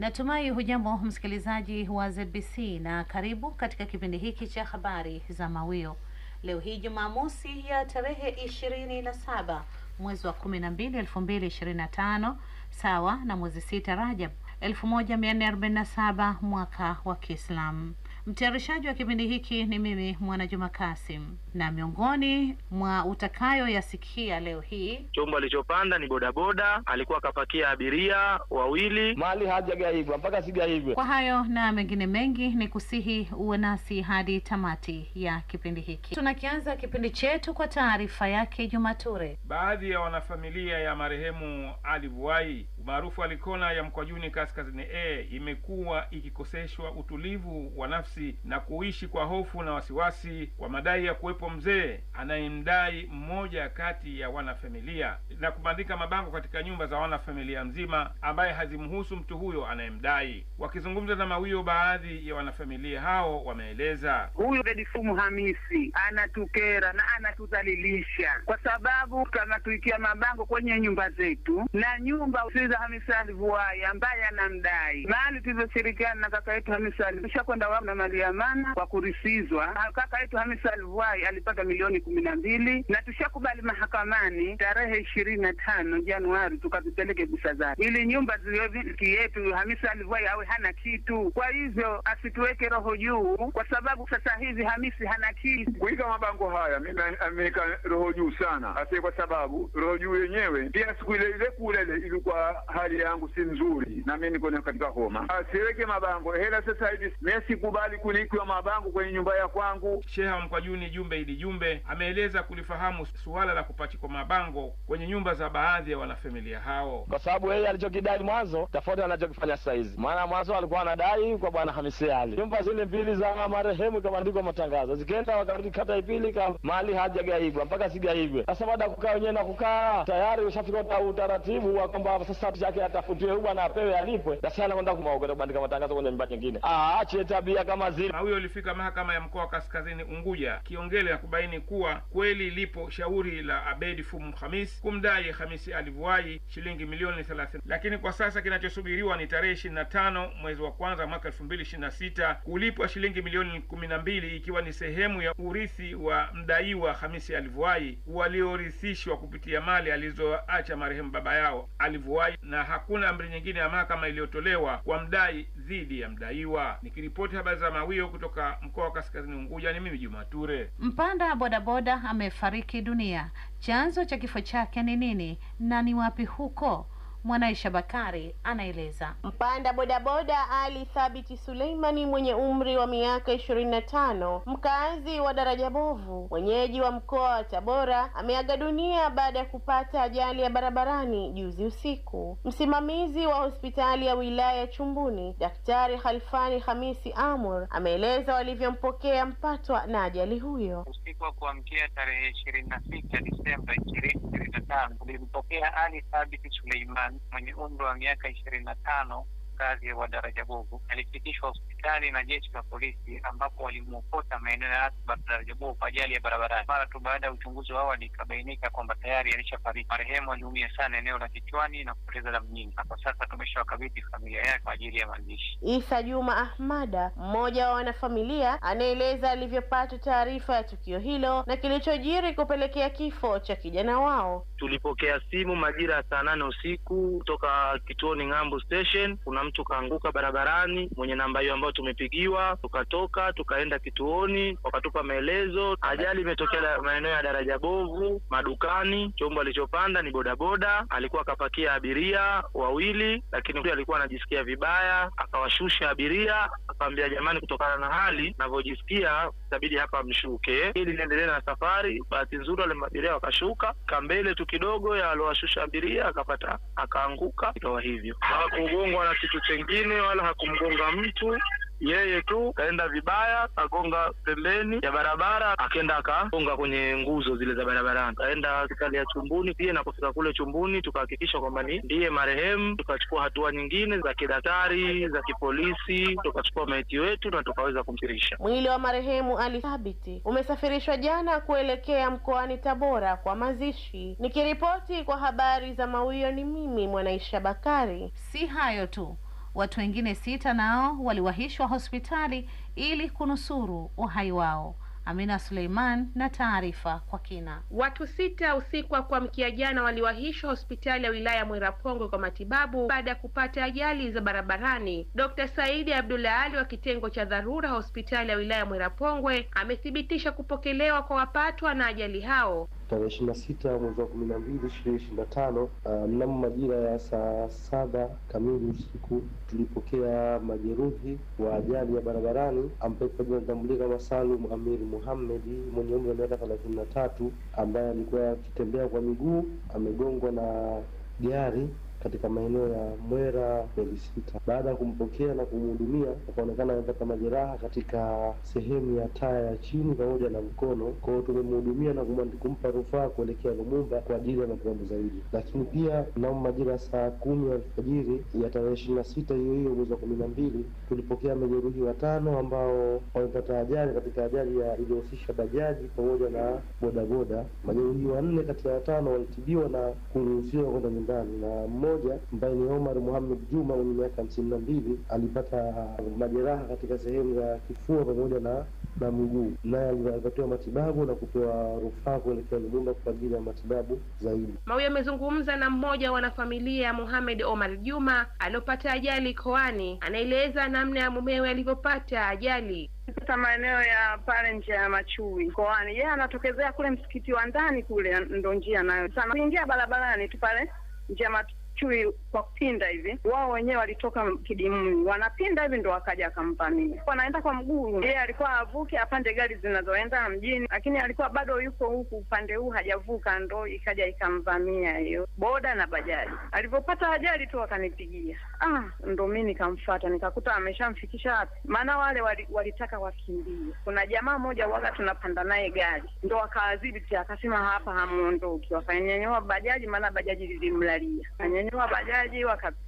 Natumai hujambo msikilizaji wa ZBC na karibu katika kipindi hiki cha habari za Mawio. Leo hii Jumamosi ya tarehe 27 mwezi wa 12 2025 sawa na mwezi 6 Rajab 1447 mwaka wa Kiislamu. Mtayarishaji wa kipindi hiki ni mimi Mwanajuma Kasim, na miongoni mwa utakayo yasikia leo hii: chombo alichopanda ni bodaboda, alikuwa akapakia abiria wawili, mali hajagaigwa mpaka sigaigwe. Kwa hayo na mengine mengi, ni kusihi uwe nasi hadi tamati ya kipindi hiki. Tunakianza kipindi chetu kwa taarifa yake Jumature. Baadhi ya wanafamilia ya marehemu Ali Vuai maarufu Alikona ya Mkwajuni Kaskazini A imekuwa ikikoseshwa utulivu wa nafsi na kuishi kwa hofu na wasiwasi kwa madai ya kuwepo mzee anayemdai mmoja kati ya wanafamilia na kubandika mabango katika nyumba za wanafamilia mzima ambaye hazimhusu mtu huyo anayemdai. Wakizungumza na Mawio, baadhi ya wanafamilia hao wameeleza, huyu Bedifumu Hamisi anatukera na anatudhalilisha kwa sababu kanatuikia mabango kwenye nyumba zetu, na nyumba za Hamisi Alivuai ambaye anamdai mali tulizoshirikiana na kaka yetu Hamisi alishakwenda wao na mali ya maana kwa kurisizwa. Kaka yetu Hamisi Alivuai alipata milioni 12 na tushakubali mahakamani tarehe 25 Januari tukazipeleke pesa zake ili nyumba ziwe yetu. Hamisi Alivuai awe hana kitu, kwa hivyo asituweke roho juu, kwa sababu sasa hivi Hamisi hana kitu. Kuika mabango haya mimi ameweka roho juu sana, asi kwa sababu roho juu yenyewe pia siku ile ile kule ilikuwa hali yangu si nzuri na mimi niko katika homa. Asiweke mabango hela sasa hivi mimi sikubali kulikiwa mabango kwenye nyumba ya kwangu. Sheha Mkwajuni Jumbe Idi Jumbe ameeleza kulifahamu suala la kupachikwa mabango kwenye nyumba za baadhi ya wanafamilia hao, kwa sababu yeye alichokidai mwanzo tofauti anachokifanya sasa hizi. Maana mwanzo alikuwa anadai kwa bwana Hamisi Ali nyumba zile mbili za marehemu ikabandikwa matangazo, zikaenda wakarudi kata ipili kama mali hajagaigwa mpaka sigaigwe. Sasa baada ya kukaa wenyewe na kukaa tayari ushafika utaratibu wa kwamba sasa chake atafutiwe huyu bwana apewe alipwe. Sasa anakwenda kumaogopa kubandika matangazo kwenye nyumba nyingine. Aache tabia kama zile. Mawio ilifika mahakama ya mkoa wa Kaskazini Unguja Kiongele na kubaini kuwa kweli lipo shauri la Abedi Fumu Hamis kumdai Hamisi Alivuai shilingi milioni 30, lakini kwa sasa kinachosubiriwa ni tarehe 25 mwezi wa kwanza mwaka 2026 kulipwa shilingi milioni 12 ikiwa ni sehemu ya urithi wa mdaiwa Hamisi Alivuai waliorithishwa kupitia mali alizoacha marehemu baba yao Alivuai, na hakuna amri nyingine ya mahakama iliyotolewa kwa mdai dhidi ya mdaiwa. Nikiripoti habari za Mawio kutoka mkoa wa Kaskazini Unguja, ni mimi Jumature. Mpanda bodaboda amefariki dunia. Chanzo cha kifo chake ni nini na ni wapi huko? Mwanaisha Bakari anaeleza. Mpanda bodaboda Ali Thabiti Suleimani mwenye umri wa miaka 25, mkazi wa Daraja Bovu, mwenyeji wa mkoa wa Tabora, ameaga dunia baada ya kupata ajali ya barabarani juzi usiku. Msimamizi wa hospitali ya wilaya Chumbuni, Daktari Khalfani Hamisi Amur, ameeleza walivyompokea mpatwa na ajali huyo. Usiku wa kuamkia tarehe 26 Disemba 2025 tulimpokea Ali Thabiti Suleimani mwenye umri wa miaka 25, mkazi wa Daraja Bovu. Alifikishwa hospitali na jeshi la polisi ambapo walimuokota maeneo ya Asbar Daraja Bovu kwa ajali ya barabarani. Mara tu baada ya uchunguzi wa awali ikabainika kwamba tayari alishafariki. Marehemu aliumia sana eneo la kichwani na kupoteza damu nyingi, na kwa sasa tumeshawakabidhi familia yake kwa ajili ya mazishi. Isa Juma Ahmada, mmoja wa wanafamilia, anaeleza alivyopata taarifa ya tukio hilo na kilichojiri kupelekea kifo cha kijana wao. Tulipokea simu majira ya saa 8 usiku kutoka kituoni Ng'ambo Station, kuna mtu kaanguka barabarani mwenye namba hiyo ambayo tumepigiwa. Tukatoka tukaenda kituoni, wakatupa maelezo. Ajali imetokea maeneo ya Daraja Bovu madukani. Chombo alichopanda ni bodaboda, alikuwa akapakia abiria wawili, lakini alikuwa anajisikia vibaya, akawashusha abiria, akamwambia jamani, kutokana na hali ninavyojisikia itabidi hapa mshuke ili niendelee na safari. Bahati nzuri wale abiria wakashuka, kambele tu kidogo ya alowashusha abiria akapata akaanguka, ikawa hivyo. Hakugongwa na kitu chengine wala hakumgonga mtu. yeye tu kaenda vibaya, kagonga pembeni ya barabara, akaenda akagonga kwenye nguzo zile za barabarani, kaenda hospitali ya Chumbuni pia. Na kufika kule Chumbuni tukahakikisha kwamba ni ndiye marehemu, tukachukua hatua nyingine za kidaktari, za kipolisi, tukachukua maiti wetu na tukaweza kumsirisha. Mwili wa marehemu Ali Thabiti umesafirishwa jana kuelekea mkoani Tabora kwa mazishi. Nikiripoti kwa habari za Mawio ni mimi Mwanaisha Bakari. Si hayo tu, Watu wengine 6 nao waliwahishwa hospitali ili kunusuru uhai wao. Amina Suleiman na taarifa kwa kina. Watu 6 usiku wa kuamkia jana waliwahishwa hospitali ya wilaya Mwerapongwe kwa matibabu baada ya kupata ajali za barabarani. Dr. Saidi Abdullah Ali wa kitengo cha dharura hospitali ya wilaya Mwerapongwe amethibitisha kupokelewa kwa wapatwa na ajali hao. Tarehe 26 mwezi wa 12 2025, mnamo majira ya saa 7 kamili usiku tulipokea majeruhi wa ajali ya barabarani ambaye kwa jina linatambulika kama Salum Amir Muhammad mwenye umri wa miaka 33, ambaye alikuwa akitembea kwa miguu, amegongwa na gari katika maeneo ya Mwera Meli 6. Baada ya kumpokea na kumhudumia, akaonekana amepata majeraha katika sehemu ya taya ya chini pamoja na mkono. Kwa hiyo tumemhudumia na kumpa rufaa kuelekea Lumumba kwa ajili ya matibabu zaidi. Lakini pia mnamo majira saa 10 alfajiri ya tarehe 26 hiyo hiyo mwezi wa 12 tulipokea majeruhi 5 ambao wamepata ajali katika ajali iliyohusisha bajaji pamoja na bodaboda. Majeruhi 4 kati ya 5 walitibiwa na kuruhusiwa kwenda nyumbani, na mmoja ambaye ni Omar Muhammad Juma mwenye miaka 52 alipata majeraha katika sehemu ya kifua pamoja na mguu, naye alipatiwa matibabu na kupewa rufaa kuelekea Lumumba kwa ajili ya matibabu zaidi. Mawia amezungumza na mmoja wa wanafamilia Muhammad Omar Juma aliyopata ajali Koani. Anaeleza namna ya mumewe alivyopata ajali. Sasa maeneo ya pale njia ya Machui Koani, yeye anatokezea kule msikiti wa ndani kule, ndo njia nayo sana kuingia barabarani tu pale njia Machui kwa kupinda hivi. Wao wenyewe walitoka Kidimuni wanapinda hivi ndo wakaja akamvamia. Wanaenda kwa mguu, yeye alikuwa avuke apande gari zinazoenda mjini, lakini alikuwa bado yuko huku upande huu hajavuka, ndo ikaja ikamvamia hiyo boda na bajaji. Alipopata ajali tu akanipigia, ndo mimi nikamfuata nikakuta ameshamfikisha wapi, maana wale walitaka wakimbie. Kuna jamaa mmoja waga tunapanda naye gari, ndo akawadhibiti akasema hapa hamuondoki, wakanyanyua bajaji, maana bajaji lilimlalia, wakanyanyua bajaji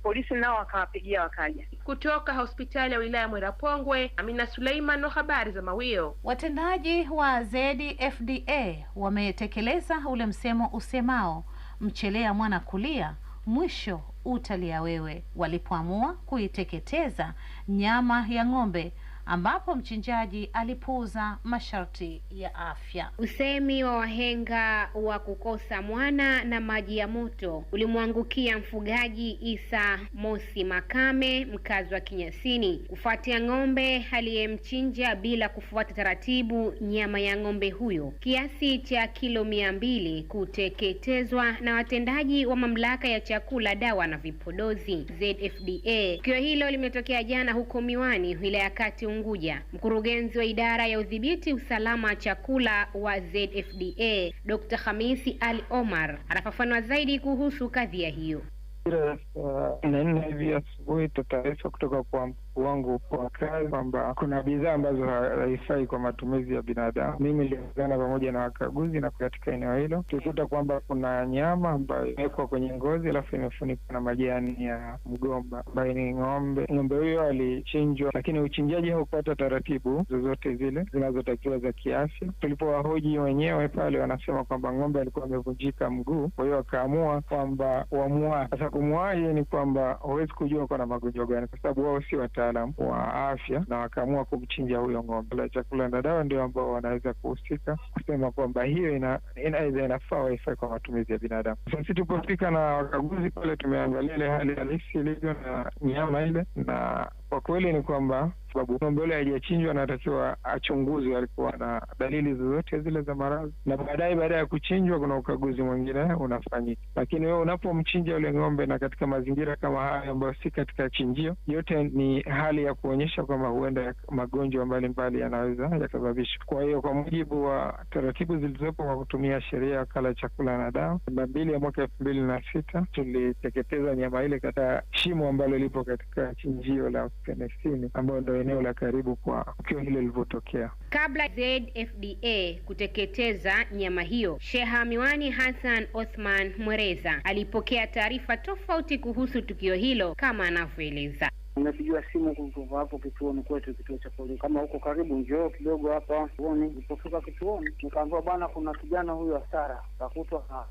polisi nao wakawapigia wakaja. Kutoka hospitali ya wilaya Mwerapongwe, Amina Suleiman wa habari za Mawio. Watendaji wa ZFDA wametekeleza ule msemo usemao mchelea mwana kulia mwisho utalia wewe, walipoamua kuiteketeza nyama ya ng'ombe ambapo mchinjaji alipuuza masharti ya afya. Usemi wa wahenga wa kukosa mwana na maji ya moto ulimwangukia mfugaji Isa Mosi Makame, mkazi wa Kinyasini, kufuatia ng'ombe aliyemchinja bila kufuata taratibu nyama ya ng'ombe huyo kiasi cha kilo 200 kuteketezwa na watendaji wa mamlaka ya chakula, dawa na vipodozi ZFDA. Tukio hilo limetokea jana huko Miwani, wilaya Kati Unguja. Mkurugenzi wa idara ya udhibiti usalama chakula wa ZFDA Dr. Hamisi Ali Omar anafafanua zaidi kuhusu kadhia hiyo. Majira saa 4 hivi asubuhi taarifa kutoka kwa mkuu wangu wa kazi kwamba kuna bidhaa ambazo haifai kwa matumizi ya binadamu. Mimi niliungana pamoja na wakaguzi na katika eneo hilo tulikuta kwamba kuna nyama ambayo imewekwa kwenye ngozi alafu imefunikwa na majani ya mgomba ambayo ni ng'ombe. Ng'ombe huyo alichinjwa, lakini uchinjaji haukupata taratibu zozote zile zinazotakiwa za kiafya. Tulipowahoji wenyewe pale, wanasema kwamba ng'ombe alikuwa amevunjika mguu, kwa hiyo wakaamua kwamba wamua. Sasa kumwaje ni kwamba huwezi kujua kuna magonjwa gani, kwa sababu wao si wataalamu wa afya, na wakaamua kumchinja huyo ng'ombe. La chakula na dawa ndio ambao wanaweza kuhusika kusema kwamba hiyo inaweza inafaa au haifai kwa matumizi ya binadamu. Sasa tulipofika na wakaguzi pale, tumeangalia ile hali halisi ilivyo na nyama ile, na kwa kweli ni kwamba sababu ng'ombe yule hajachinjwa, anatakiwa achunguzwe alikuwa na dalili zozote zile za maradhi, na baadaye baada ya kuchinjwa kuna ukaguzi mwingine unafanyika. Lakini wewe unapomchinja yule ng'ombe na katika mazingira kama hayo ambayo si katika chinjio, yote ni hali ya kuonyesha kwamba huenda magonjwa mbalimbali yanaweza yakasababishwa. Kwa hiyo kwa mujibu wa taratibu zilizopo kwa kutumia sheria ya wakala ya chakula na dawa namba 2 ya mwaka 2006 tuliteketeza nyama ile katika shimo ambalo lipo katika chinjio la Mkenesini, ambayo ndio eneo la karibu kwa tukio hilo lilipotokea. Kabla ZFDA kuteketeza nyama hiyo, Sheha Miwani Hassan Othman Mwereza alipokea taarifa tofauti kuhusu tukio hilo kama anavyoeleza. Nimepigiwa simu kutoka hapo kituoni kwetu, kituo cha polisi, kama huko karibu njoo kidogo hapa kituoni. Nilipofika kituoni nikaambiwa, bwana, kuna kijana huyu Asara kakutwa na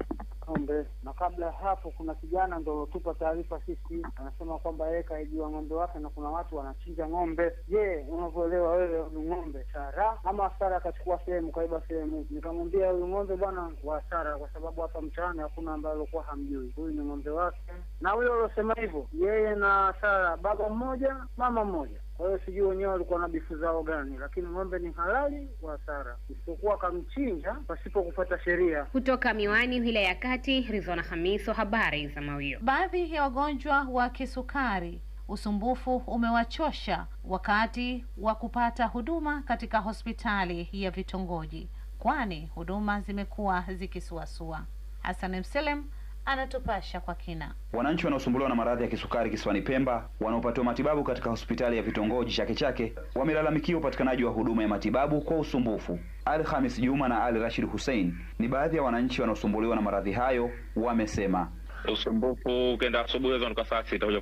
ng'ombe, na kabla hapo kuna kijana ndo alotupa taarifa sisi, anasema kwamba yeye kaibiwa ng'ombe wake na kuna watu wanachinja ng'ombe. Je, unavyoelewa wewe ni ng'ombe Sara ama Sara akachukua sehemu kaiba sehemu? Nikamwambia huyu ng'ombe bwana wa Sara, kwa sababu hapa mtaani hakuna ambaye alikuwa hamjui, huyu ni ng'ombe wake. Na huyo alosema hivyo, yeye na Sara baba mmoja mama mmoja. Kwa hiyo sijui wenyewe walikuwa na bifu zao gani, lakini ng'ombe ni halali wa Sara, isipokuwa akamchinja pasipo kufuata sheria. Kutoka Miwani, wilaya ya Kati, Rizwana Hamiso, habari za Mawio. Baadhi ya wagonjwa wa kisukari usumbufu umewachosha wakati wa kupata huduma katika hospitali ya vitongoji, kwani huduma zimekuwa zikisuasua. Hassan Mselem anatupasha kwa kina. Wananchi wanaosumbuliwa na maradhi ya kisukari kisiwani Pemba wanaopatiwa matibabu katika hospitali ya vitongoji Chake Chake wamelalamikia upatikanaji wa huduma ya matibabu kwa usumbufu. Ali Khamis Juma na Ali Rashid Hussein ni baadhi ya wananchi wanaosumbuliwa na maradhi hayo, wamesema usumbufu ukaenda asubuhi hizo saa 6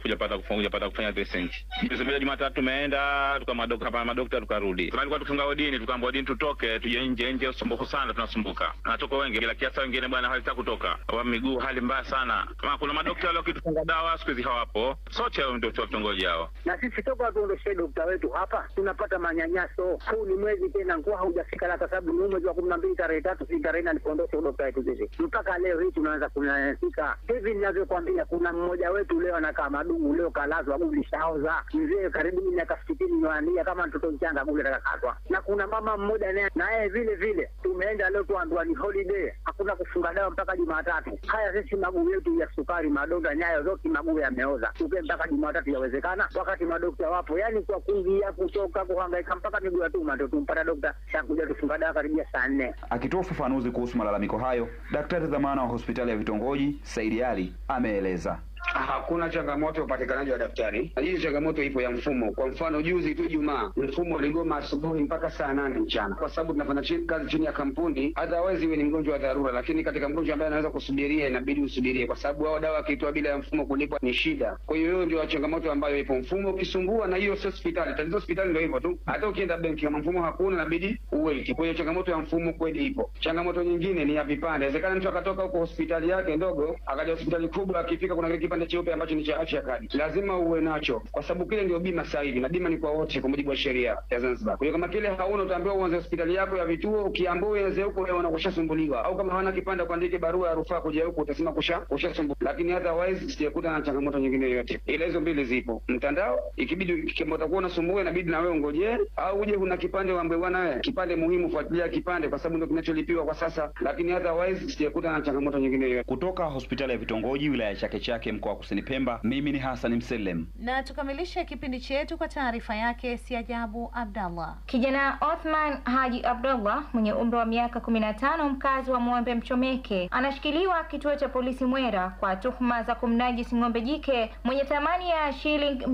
huja pata kufanya dressing. Tumesubiri Jumatatu tumeenda tukamadokta madokta tukarudi. Tulikuwa tukifunga wodini tukaambiwa wodini tutoke tuje nje, usumbufu sana, tunasumbuka. Na tuko wengi bila kiasi, wengine bwana hawataka kutoka. Wa miguu hali mbaya sana. Kama kuna madokta wale wakitufunga dawa siku hizi hawapo. Sote hao ndio tutongoje hao. Na sisi toka tuondoshe dokta wetu hapa tunapata manyanyaso. Huu ni mwezi tena nguo haujafika la, kwa sababu ni mwezi wa 12 tarehe 3 si tarehe 4 alipoondosha dokta wetu sisi. Mpaka leo hii tunaanza kunyanyasika. Hivi ninavyokuambia kuna mmoja wetu leo anakaa madumu, leo kalazwa guli shaoza, mzee karibu miaka 60 yoania kama mtoto mchanga guli atakakatwa. Na kuna mama mmoja naye vile vile tumeenda leo tuambiwa ni holiday, hakuna kufunga dawa mpaka Jumatatu. Haya sisi maguu yetu ya sukari, madonda, nyayo zote maguu yameoza, tupe mpaka Jumatatu yawezekana? Wakati madokta wapo, yani kwa kuingia kutoka kuhangaika mpaka miguu ya tuma ndio tumpata dokta kuja tufunga dawa karibia saa 4. Akitoa ufafanuzi kuhusu malalamiko hayo, daktari dhamana wa hospitali ya vitongoji Saidi Ali ameeleza hakuna changamoto ya upatikanaji wa daftari. Hii changamoto ipo ya mfumo. Kwa mfano juzi tu Ijumaa, mfumo uligoma asubuhi mpaka saa 8 mchana, kwa sababu tunafanya kazi chini ya kampuni. Otherwise iwe ni mgonjwa wa dharura, lakini katika mgonjwa ambaye anaweza kusubiria inabidi usubirie, kwa sababu hao dawa akitoa bila ya mfumo kulipwa ni shida. Kwa hiyo hiyo ndio changamoto ambayo ipo, mfumo ukisumbua. Na hiyo sio hospitali, tatizo hospitali ndio hivyo tu, hata ukienda benki kama mfumo hakuna inabidi uwait. Kwa hiyo changamoto ya mfumo kweli ipo. Changamoto nyingine ni ya vipande. Inawezekana mtu akatoka huko hospitali yake ndogo akaja hospitali kubwa, akifika kuna kipande cheupe ambacho ni cha afya kadi, lazima uwe nacho, kwa sababu kile ndio bima sasa hivi, na bima ni kwa wote kwa mujibu wa sheria ya Zanzibar. Kwa hiyo kama kile hauna, utaambiwa uanze hospitali yako ya vituo. Ukiambiwa uanze huko, wewe unakushasumbuliwa, au kama hawana kipande kuandike barua ya rufaa kuja huko, utasema kushasumbuliwa. Lakini otherwise sijakuta na changamoto nyingine yoyote, ila hizo mbili zipo. Mtandao ikibidi, kama utakuwa unasumbua, inabidi na wewe ungojee, au uje kuna kipande uambiwe bwana, wewe kipande muhimu, fuatilia kipande, kwa sababu ndio kinacholipiwa kwa sasa. Lakini otherwise sijakuta na changamoto nyingine yoyote. Kutoka hospitali ya vitongoji wilaya ya Chake Chake mkoa wa Kusini Pemba, mimi ni Hassan Mselem. Na tukamilishe kipindi chetu kwa taarifa yake Siajabu Abdallah. Kijana Othman Haji Abdallah mwenye umri wa miaka 15, mkazi wa Mwembe Mchomeke, anashikiliwa kituo cha polisi Mwera kwa tuhuma za kumnajisi ng'ombe jike mwenye thamani ya shilingi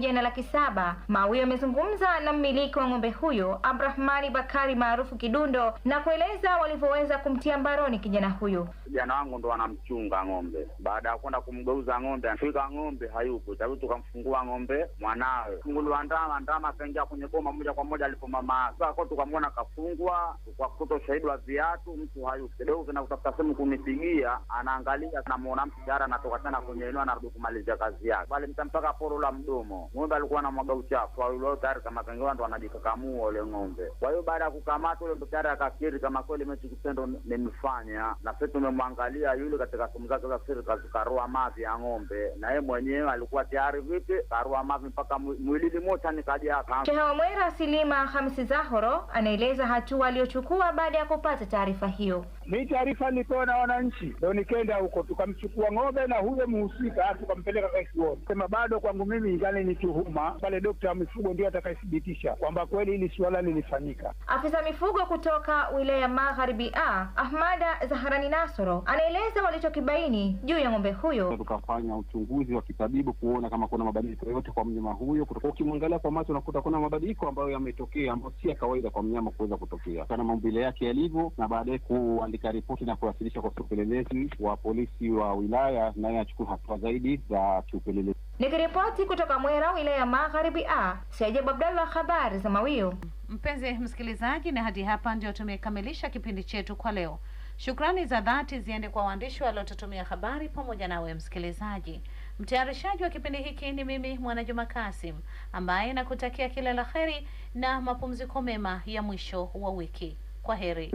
1,700,000. Mawio amezungumza na mmiliki wa ng'ombe huyo Abrahmani Bakari maarufu Kidundo na kueleza walivyoweza kumtia mbaroni kijana huyo. Kijana wangu ndo anamchunga ng'ombe. Baada ya kwenda kumgeuza ng'ombe, afika ng'ombe hayupo. Tabii tukamfungua ng'ombe mwanawe. Funguliwa ndama akaingia kwenye boma moja kwa moja alipo mama. Sasa kwa tukamwona kafungwa, kwa kuto ushahidi wa viatu, mtu hayupo. Kidogo kuna kutafuta simu kunipigia, anaangalia namuona mtu tayari anatoka tena kwenye eneo anarudi kumalizia kazi yake. Bali mtampaka poro la mdomo. Ng'ombe alikuwa anamwaga uchafu. Yule tayari kama kangewa ndo anajikakamua ule ng'ombe. Kwa hiyo baada ya kukamata ule ndo tayari akakiri kama kweli mechi kitendo nimefanya, na sisi tumemwangalia yule katika simu zake za siri karoa mavi ya ng'ombe, na yeye mwenyewe alikuwa tayari vipi karoa mavi mpaka mwilini moja nikaja. Shehe wa Mwera Silima Hamisi Zahoro anaeleza hatua aliyochukua baada ya kupata taarifa hiyo. Ni taarifa nilipewa na wananchi, ndio nikaenda huko tukamchukua ng'ombe na huyo mhusika tukampeleka kituoni. Sema bado kwangu mimi ingali ni tuhuma pale, daktari wa mifugo ndio atakayethibitisha kwamba kweli hili swala lilifanyika. Afisa mifugo kutoka wilaya Magharibi A Ahmada Zaharani Nasoro anaeleza walichokibaini juu ya ng'ombe huyo. Tukafanya uchunguzi wa kitabibu kuona kama kuna mabadiliko yoyote kwa mnyama huyo. Kutoka ukimwangalia kwa macho unakuta kuna mabadiliko ambayo yametokea ambayo si ya kawaida kwa mnyama kuweza kutokea, kana maumbile yake yalivyo, na baadaye kuandika ripoti na kuwasilisha kwa upelelezi wa polisi wa wilaya, naye achukue hatua zaidi za kiupelelezi. Nikiripoti kutoka Mwera, wilaya ya Magharibi A, Siajabu Abdallah, habari za Mawio. Mpenzi msikilizaji, na hadi hapa ndio tumekamilisha kipindi chetu kwa leo. Shukrani za dhati ziende kwa waandishi waliotutumia habari pamoja nawe msikilizaji. Mtayarishaji wa kipindi hiki ni mimi Mwanajuma Kasim, ambaye nakutakia kila la heri na mapumziko mema ya mwisho wa wiki. Kwa heri.